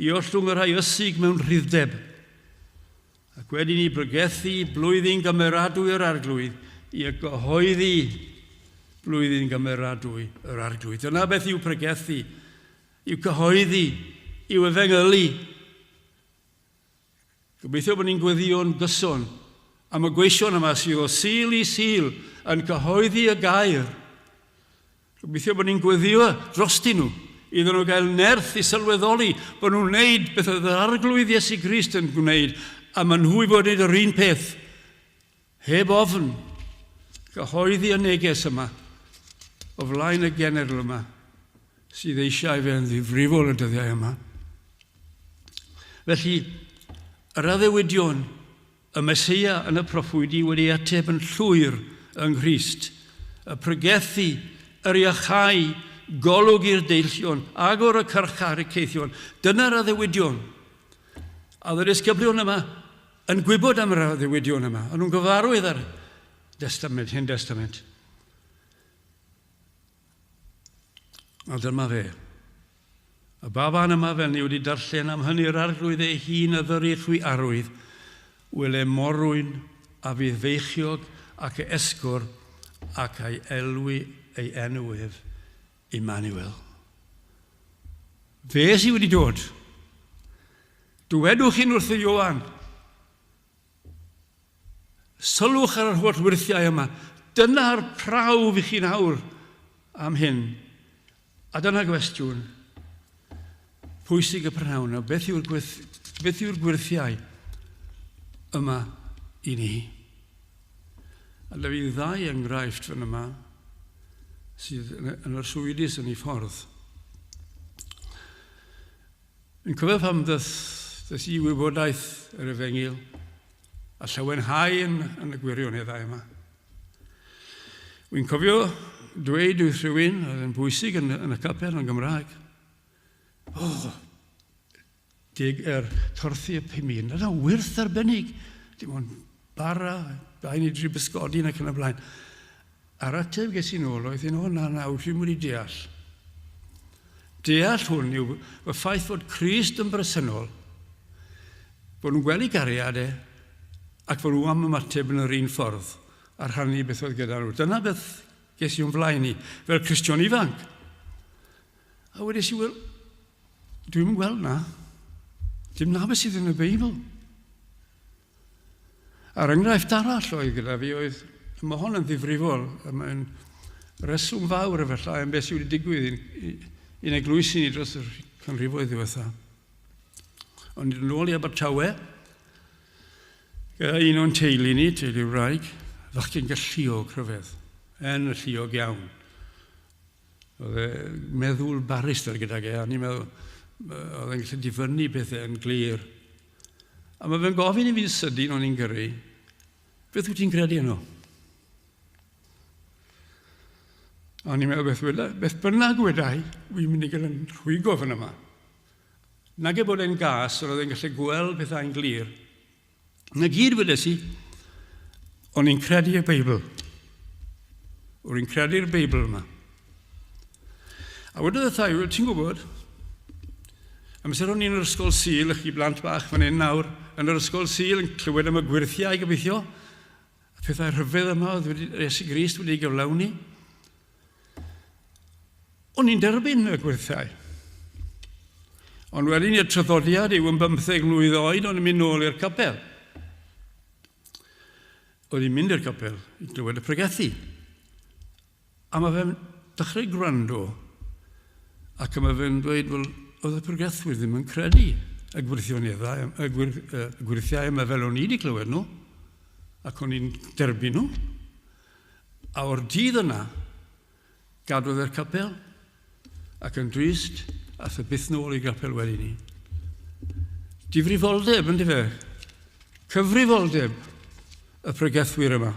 i ollwng y rhai ysig mewn rhyddeb, Ac wedi ni bregethu blwyddyn gymeradwy yr Arglwydd, i y gyhoeddi blwyddyn gymeradwy yr Arglwydd. Dyna beth yw pregethu, yw cyhoeddi, yw efengylu. Gobeithio bod ni'n gweddïo'n gyson am y gweision yma sydd o Sul i Sul yn cyhoeddi y gair. Gobeithio bod ni'n gweddio drostyn nhw, iddyn nhw gael nerth i sylweddoli bod nhw'n wneud beth oedd yr Arglwydd Iesu Grist yn gwneud, a maen nhw i fod wneud yr un peth, heb ofn, gyhoeddi y neges yma o flaen y genedl yma sydd eisiau fe yn ddifrifol y dyddiau yma. Felly, yr addewidion Y Meseia yn y proffwydi wedi ateb yn llwyr yng Nghrist, y pregethu, yr iachau, golwg i'r deillion, agor y carchar y ceithion. Dyna'r addewidion. A oedd y disgyblion yma yn gwybod am yr addewidion yma. O'n nhw'n gyfarwydd ar Testament, Hen Testament. A dyma fe. Y baban yma, fel ni wedi darllen am hynny, yr arglwydd ei hun a ddyry chwi arwydd, wele morwyn a fydd feichiog ac y esgor ac a'i elwi ei enw ef Immanuel. Fe sydd wedi dod. Dywedwch hyn wrth y Ioan. Sylwch ar yr holl wyrthiau yma. Dyna'r prawf i chi nawr am hyn. A dyna gwestiwn pwysig y prynhawn yma. Beth yw'r beth yw'r gwyrthiau yma i ni? A dyma fi ddau enghraifft fan yma sydd yn, yn arswydus yn ei ffordd. Yn cofio pam ddes, ddes i wybodaeth yr efengyl a llawenhau yn, yn y gwirioneddau yma. Wy'n cofio dweud wrth rhywun oedd yn bwysig yn, yn y capel yn Gymraeg, o, oh, dig er torthi y 5 un, yna wyrth arbennig, dim ond bara, dau neu dri bysgodyn ac yn y blaen. A'r ateb ges i nôl oedd un, o na, na, wyt ti'n wedi deall. Deall hwn yw y ffaith fod Crist yn bresennol, bod nhw'n gweld ei gariad e, ac fod nhw am ymateb yn yr un ffordd a rhannu beth oedd gyda nhw. Dyna beth ges i o'n flaen i, fel Cristion ifanc. A wedes i, wel, dwi'n gweld na. Dim na beth sydd yn y Beibl. A'r enghraifft arall oedd gyda fi oedd, mae hon yn ddifrifol, a mae'n reswm fawr efallai am beth sydd wedi digwydd i'n, i'n eglwysi ni dros yr canrifoedd ddiwetha. Ond yn ôl i Abertawe, gyda un o'n teulu ni, teulu wraig, fachgen galluog rhyfedd, yn alluog iawn. Oedd e meddwl barrister gydag e, a ni'n meddwl, oedd e'n gallu difynnu pethau yn glir. A mae fe'n gofyn i fi'n sydyn o'n i'n gyrru, beth wyt ti'n credu yno? A o'n i'n meddwl, beth, weda, beth bynnag wedai, wy'n mynd i gael yn rhwygo fan yma. Nag e bod e'n gas, yr oedd e'n gallu gweld pethau'n glir. Na gyd wedes i, o'n i'n credu y Beibl. O'n i'n credu'r Beibl yma. A wedodd y thai, ti'n gwybod, amser o'n i'n yr ysgol Sul, chi blant bach fan hyn nawr, yn yr ysgol Sul yn clywed am y gwyrthiau gobeithio, y pethau rhyfedd yma oedd wedi, Iesu Grist wedi gyflawni. O'n i'n derbyn y gwyrthiau. Ond wedyn i'r traddodiad yw yn bymtheg mlwydd oed o'n i'n mynd nôl i'r capel. Oedd i'n mynd i'r capel i glywed y pregethu. A mae fe'n dechrau gwrando ac mae fe'n dweud, wel, oedd y pregethwyr ddim yn credu y gwirioneddau, y, gwir, y gwirthiau yma fel o'n i wedi clywed nhw, ac o'n i'n derbyn nhw. A o'r dydd yna, Gadwodd e'r capel, ac yn drist, ath e byth nôl i gapel wedyn ni. Difrifoldeb, ynddi fe? Cyfrifoldeb y pregethwyr yma.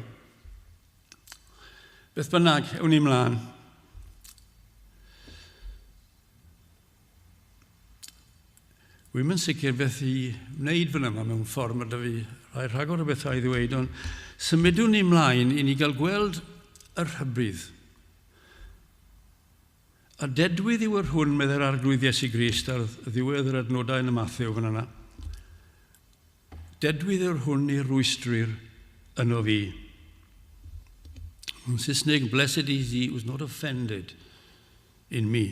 Beth bynnag, ewn ni mlaen. Wi'm yn sicr beth i wneud fan yma mewn ffordd, mae da fi rhai rhagor o bethau i ddweud, ond symudwn ni mlaen i ni gael gweld y rhybudd. A dedwydd yw yr hwn, meddai'r Arglwydd Iesu Grist ar ddiwedd yr adnodau yn y Mathew fan yna. Dedwydd yw'r hwn i rwystrir yno fi. Yn Saesneg, blessed is he who is not offended in me.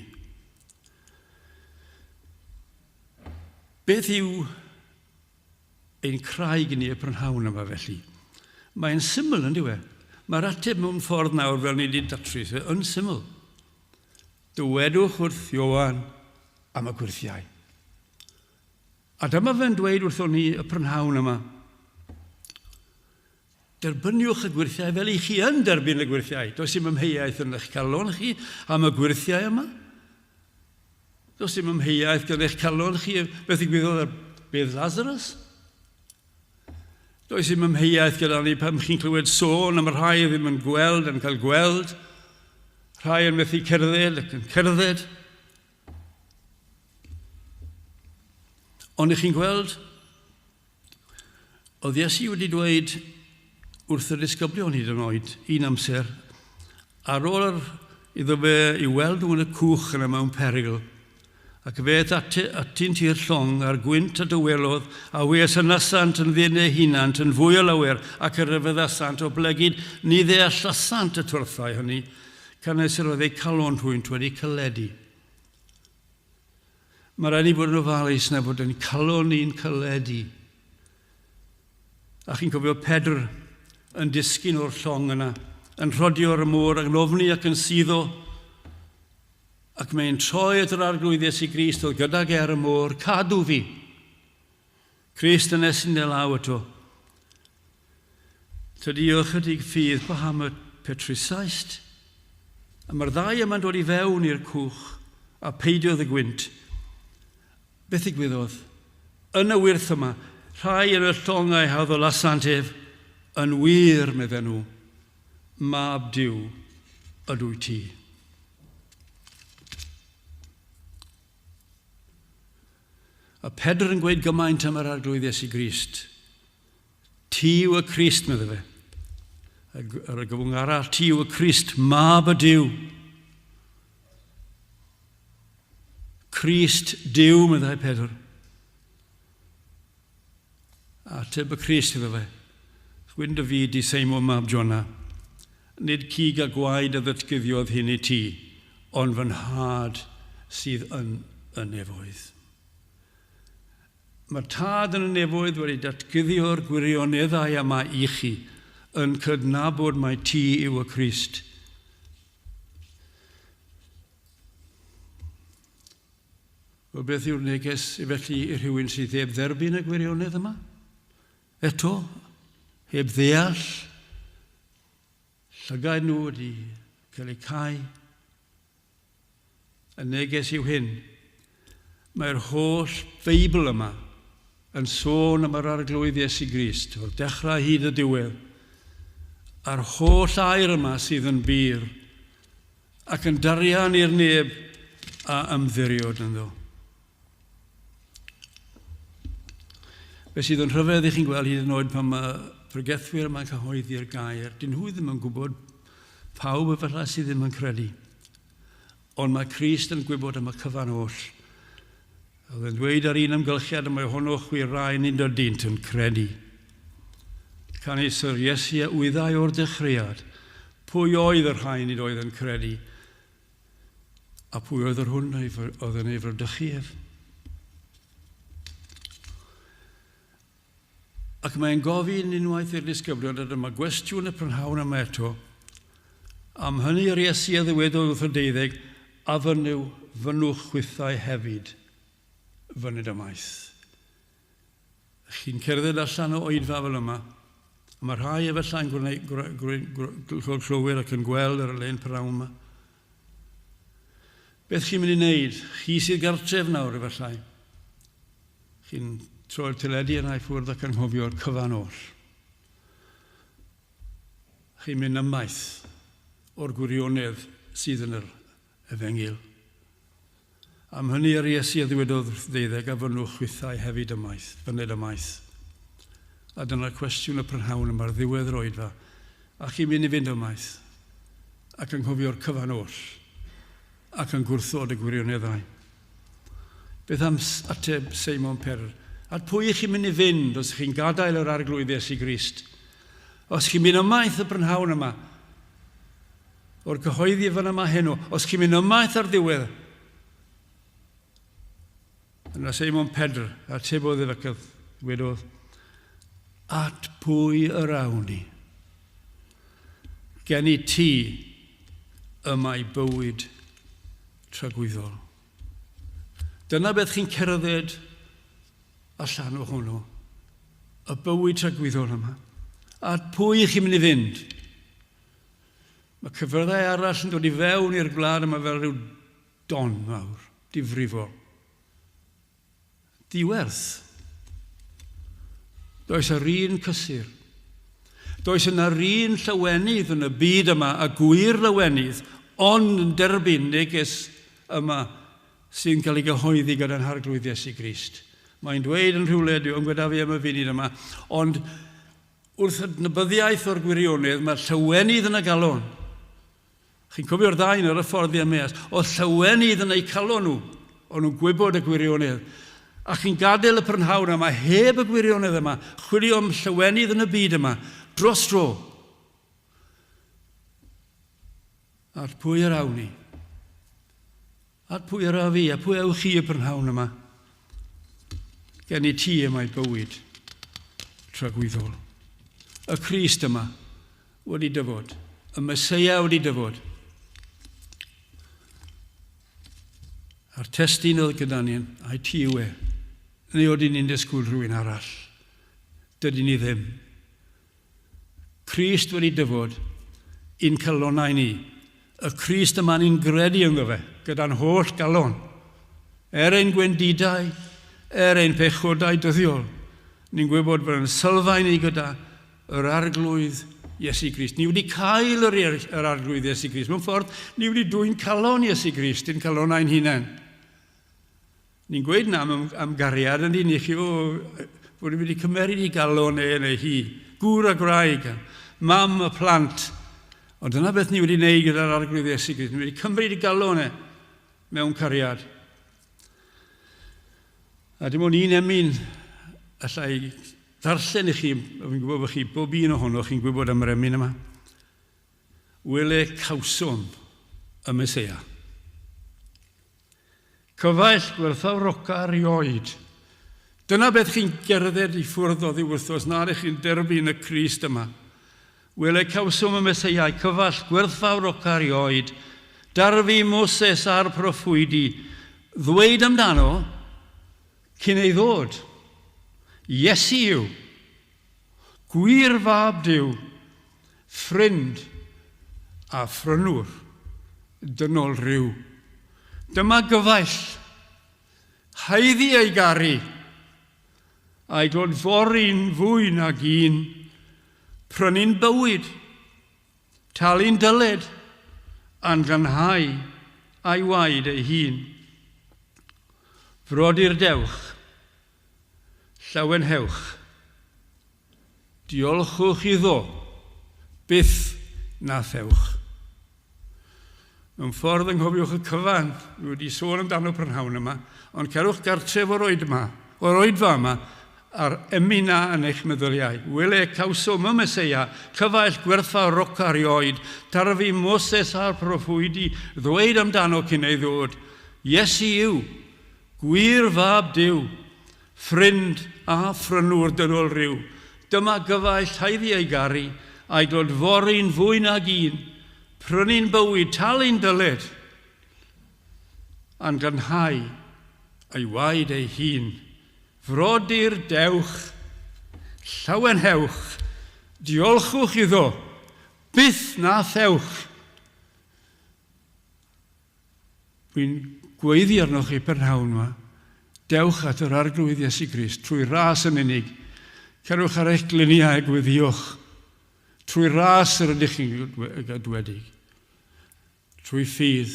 Beth yw ein craig ni y prynhawn yma felly? Mae'n syml, yn diwe? Mae'r ateb mewn ffordd nawr fel ni wedi datrys e, yn syml. Dywedwch wrth Ioan am y gwyrthiau. A dyma fe'n dweud wrthon ni y prynhawn yma. Derbyniwch y gwyrthiau fel i chi yn derbyn y gwyrthiau. Does dim amheuaeth yn eich calon chi am y gwyrthiau yma. Does dim amheuaeth gan eich calon chi beth ddigwyddodd ar bedd Lazarus. Does dim amheuaeth gyda ni pan chi'n clywed sôn am y rhai ddim yn gweld yn cael gweld. Rhai yn methu cerdded ac yn cerdded. Ond ych chi'n gweld, oedd Iesu wedi dweud wrth y disgyblion hyd yn oed un amser, ar ôl yr, iddo fe i weld nhw yn y cwch yna mewn perygl, ac fe aeth atynt i'r llong, a'r gwynt a dywelodd, a hwy a synasant yn ddyn eu hunant yn fwy o lawer, ac y rhyfeddasant, oblegid ni ddeallasant y twrthau hynny, canys yr oedd eu calon hwynt wedi caledu. Mae rhaid ni fod yn ofalus na fod yn calon ni'n caledu. A chi'n cofio Pedr yn disgyn o'r llong yna, yn rhodio ar y môr ac yn ofni ac yn suddo. Ac mae'n troi at yr Arglwydd Iesu Grist oedd gydag e ar y môr, cadw fi. Crist yn estyn ei law ato. Tydi o ychydig ffydd paham y petrusaist? A mae'r ddau yma'n dod i fewn i'r cwch a peidiodd y gwynt. Beth ddigwyddodd? Yn y wyrth yma, rhai yn y llongau haddolasant ef, yn wir, medden nhw, mab Duw ydw ti. A Pedr yn gweud gymaint am yr Arglwydd Iesu Grist. Ti yw y Crist, medde fe. Ar y gyfwng arall, ti yw y Crist, mab y Duw. Crist Duw, meddai Pedr. Ateb y Crist iddo fe, Chwyn dy fyd di Seimon mab Jona, nid cig a gwaed a ddatguddiodd hyn i ti, ond fy nhad sydd yn y nefoedd. Mae'r Tad yn y nefoedd wedi datguddio'r gwirioneddau yma i chi, yn cydnabod mai ti yw y Crist. Wel, beth yw'r neges felly i rhywun sydd heb dderbyn y gwirionedd yma? Eto, heb ddeall, llygaid nhw wedi cael eu cau. Y neges yw hyn. Mae'r holl Feibl yma yn sôn am yr Arglwydd Iesu Grist, o'r dechrau hyd y diwedd, a'r holl air yma sydd yn bur, ac yn darian i'r neb a ymddiriod ynddo. Be sydd yn rhyfedd i chi'n gweld hyd yn oed pan mae pregethwyr yma'n cyhoeddi'r gair, dyn nhw ddim yn gwybod pawb efallai sydd ddim yn credu. Ond mae Crist yn gwybod am y cyfan oll. Oedd yn dweud ar un amgylchiad y mae honno chwi rai nid ydynt yn credu. Canys yr Iesu a wyddai o'r dechreuad pwy oedd y rhai nid oedd yn credu, a pwy oedd yr hwn oedd yn ei fradychu ef. Ac mae'n gofyn unwaith i'r disgyblion, a dyma gwestiwn y prynhawn yma eto, am hynny yr Iesu a ddywedodd wrth y deuddeg, a fynyw, fynwch chwithau hefyd, fyned ymaith. Chi'n cerdded allan o oedfa fel yma, a mae rhai efallai'n clywed ac yn gweld ar y lein prynhawn yma. Beth chi'n mynd i wneud? Chi sydd gartref nawr efallai. Chi'n troi'r teledu yna i ffwrdd ac anghofio'r cyfan oll. Chi'n mynd ymaith o'r gwirionedd sydd yn yr efengyl. Am hynny yr Iesu a ddywedodd wrth ddeuddeg, A fynnwch chwithau hefyd ymaith, fyned ymaith. A dyna'r cwestiwn y prynhawn yma ar ddiwedd yr oedfa. A chi'n mynd i fynd ymaith, ac anghofio'r cyfan oll, ac yn gwrthod y gwirioneddau. Beth am ateb Seimon Pedr? At pwy ych chi'n mynd i fynd os ych chi'n gadael yr Arglwydd Iesu Grist? Os chi'n mynd ymaith y prynhawn yma, o'r cyhoeddi fan yma heno, os chi'n mynd ymaith ar ddiwedd, yna Seimon Pedr atebodd ef ac wedodd, at pwy yr awn ni? Gen i ti y mae bywyd tragwyddol. Dyna beth chi'n cerdded allan ohono, y bywyd tragwyddol yma. At pwy chi'n mynd i fynd? Mae cyfraddau arall yn dod i fewn i'r gwlad yma fel rhyw don mawr, difrifol. Diwerth. Does yr un cysur. Does yna'r un llawenydd yn y byd yma, a gwir lawenydd, ond yn derbyn neges yma sy'n cael ei gyhoeddi gyda'n Harglwydd Iesu Grist. Mae'n dweud yn rhywle, dwi yn gyda fi am y funud yma, ond wrth adnabyddiaeth o'r gwirionedd, mae llawenydd yn y galon. Chi'n cofio'r ddau yn ar y ffordd i Emmaus? Oedd llawenydd yn eu calon nhw. O'n nhw'n gwybod y gwirionedd. A chi'n gadael y prynhawn yma heb y gwirionedd yma, chwilio am llawenydd yn y byd yma, dros dro. At pwy yr awn ni? At pwy yr af fi? A pwy ewch chi y prynhawn yma? Gen i ti y mae bywyd tragwyddol. Y Crist yma wedi dyfod. Y Meseia wedi dyfod. A'r testun oedd gyda ni, ai ti yw e? Neu oedden ni'n disgwyl rhywun arall? Dydyn ni ddim. Crist wedi dyfod i'n calonnau ni. Y Crist yma ni'n gredu ynddo fe, gyda'n holl galon. Er ein gwendidau, er ein pechodau dyddiol, ni'n gwybod bod yn sylfaen ni gyda yr Arglwydd Iesu Grist. Ni wedi cael yr, yr Arglwydd Iesu Grist. Mewn ffordd, ni wedi dwyn calon Iesu Grist i'n calonnau'n hunain. Ni'n gweud na am, am gariad yn dyn ni chi, o, bod ni wedi cymeryd i galon e neu hi, gŵr a gwraig, mam y plant. Ond dyna beth ni wedi wneud gyda'r Arglwydd Iesu Grist. Ni wedi cymryd i galon e mewn cariad. A dim ond un emyn allai ddarllen i chi, fi'n gwybod bod chi, bob un ohonoch chi'n gwybod am yr emyn yma. Wele cawsom y Meseia. Cyfaill gwerthfawroca erioed. Dyna beth chi'n gerdded i ffwrdd oddi wrtho os nad ych chi'n derbyn y Crist yma. Wele cawsom y Meseia, cyfaill gwerthfawroca erioed. Darfu Moses a'r proffwydi ddweud amdano cyn ei ddod. Iesu yw, gwir fab Duw, ffrind a phrynwr dynol rhyw. Dyma gyfaill, haeddu ei garu, a'i glodfori'n fwy nag un, prynu'n bywyd, talu'n dyled, a'n glanhau a'i waed ei hun. Frodyr dewch, llawenhewch, diolchwch iddo, byth na thewch. Mewn ffordd anghofiwch y cyfan, dwi wedi sôn amdano prynhawn yma, ond cerwch gartref o'r oed yma, o'r oedfa yma, a'r emyn na yn eich meddyliau. Wele, cawsom y Meseia, cyfaill gwerthfawr roca rioed, tarfu Moses a'r proffwydi ddweud amdano cyn ei ddod. Iesu yw, gwir fab Duw, ffrind a phrynwr dynol rhyw. Dyma gyfaill haeddu ei garu, a'i glodfori'n fwy nag un, prynu'n bywyd, talu'n dyled, a'n glanhau ei waed ei hun. Frodyr, dewch, llawenhewch, diolchwch iddo, byth na thewch. Dwi'n gweiddi arnoch chi prynhawn yma, dewch at yr Arglwydd Iesu Grist trwy ras yn unig. Cerwch ar eich gliniau a gweddiwch. Trwy ras yr ydych chi'n gadwedig. Trwy ffydd,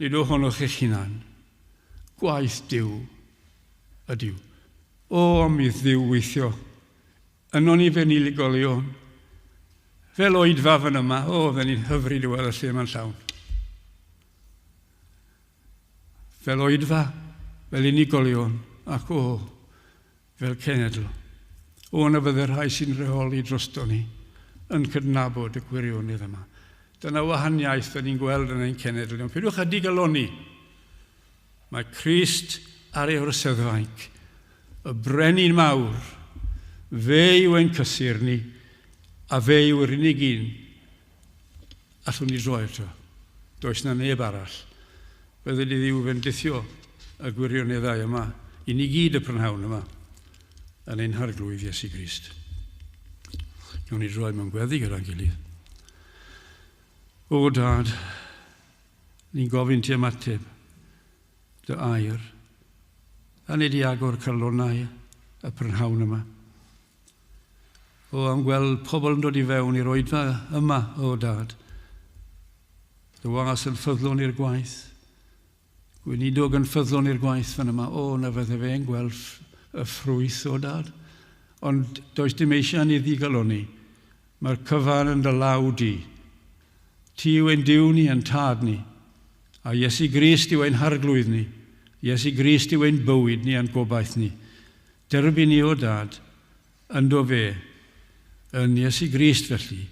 nid ohonoch eich hunan. Gwaith Duw ydyw. O, am i Dduw weithio Yno ni fe unigolion. Fel oedfa fan yma, o, fydden ni'n hyfryd i weld y lle yma'n llawn. Fel oedfa, fel unigolion, ac o, fel cenedl. O, na fydde rhai sy'n rheoli drosto ni yn cydnabod y gwirionedd yma. Dyna wahaniaeth da ni'n gweld yn ein cenedl. Ond peidiwch â digalonni. Mae Crist ar ei orseddfainc, y Brenin mawr. Fe yw ein cysur ni, a fe yw'r unig un allwn ni droi ato. Does na neb arall. Bydded i Dduw fendithio y gwirioneddau yma i ni gyd y prynhawn yma yn ein Harglwydd Iesu Grist. Gawn ni droi mewn gweddi gyda'n gilydd. O Dad, ni'n gofyn ti ymateb dy air, a nid i agor calonnau y prynhawn yma. O, am gweld pobl yn dod i fewn i'r oedfa yma, o Dad. Dy was yn ffyddlon i'r gwaith. Gweinidog yn ffyddlon i'r gwaith fan yma. O, na fydde fe'n gweld y ffrwyth o Dad. Ond does dim eisiau ni ddigalonni. Mae'r cyfan yn dy law di. Ti yw ein Duw ni, ein Tad ni. A Iesu Grist yw ein Harglwydd ni. Iesu Grist yw ein bywyd ni a'n gobaith ni. Derbyn ni o Dad, ynddo fe, yn Iesu Grist felly,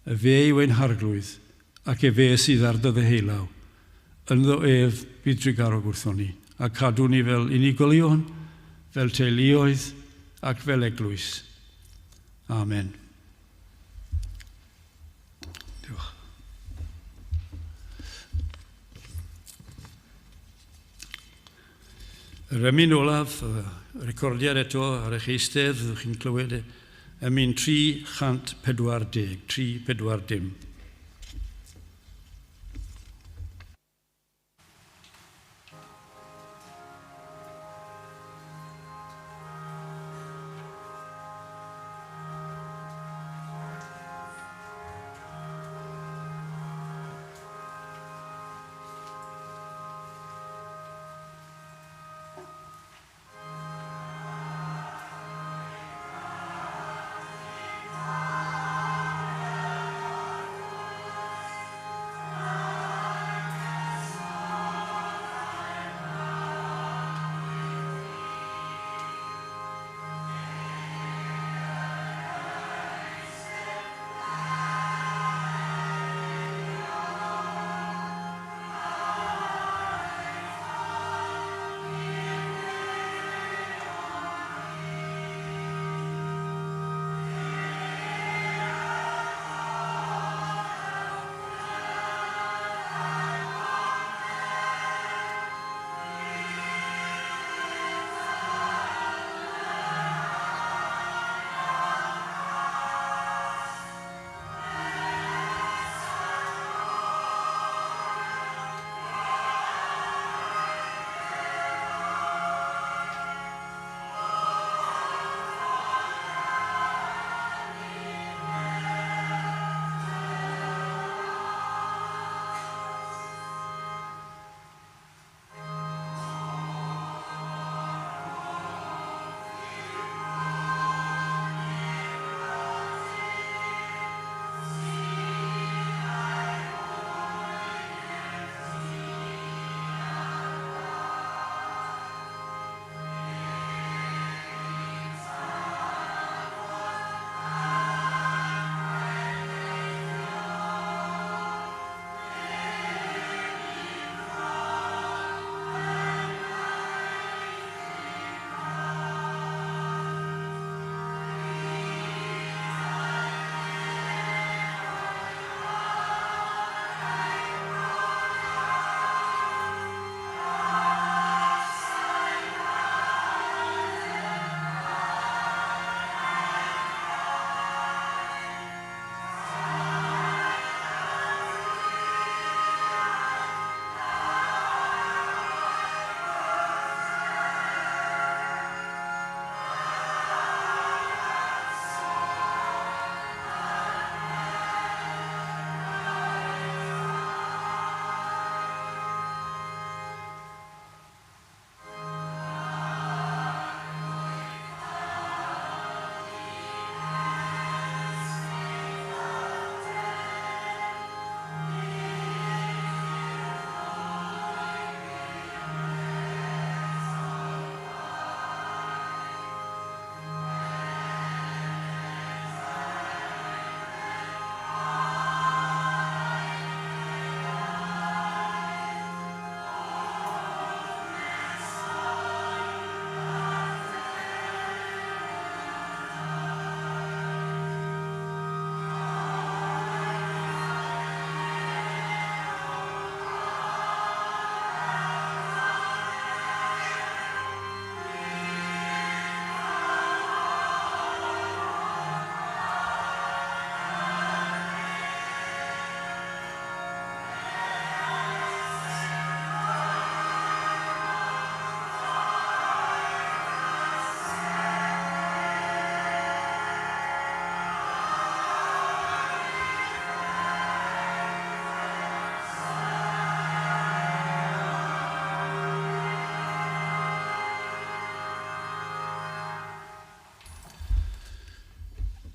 y fe yw ein Harglwydd, ac efe sydd ar dy ddeheulaw. Ynddo ef bydd trugarog wrthon ni, a cadw ni fel unigolion, fel teuluoedd, ac fel eglwys. Amen. Diolch. Yr emyn olaf, y recordiad eto ar eich eistedd, fyddwch chi'n clywed e, emyn 340, 340.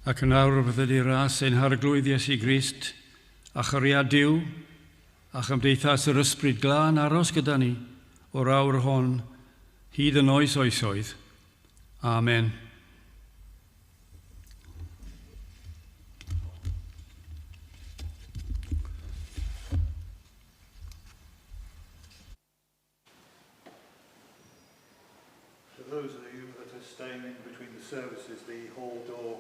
Ac yn awr bydded i ras ein harglwydd Iesu Grist, a chariad Duw, a chymdeithas yr Ysbryd Glân aros gyda ni o'r awr hon, hyd yn oes oesoedd. Amen. For those of you that are staying in between the services, the hall door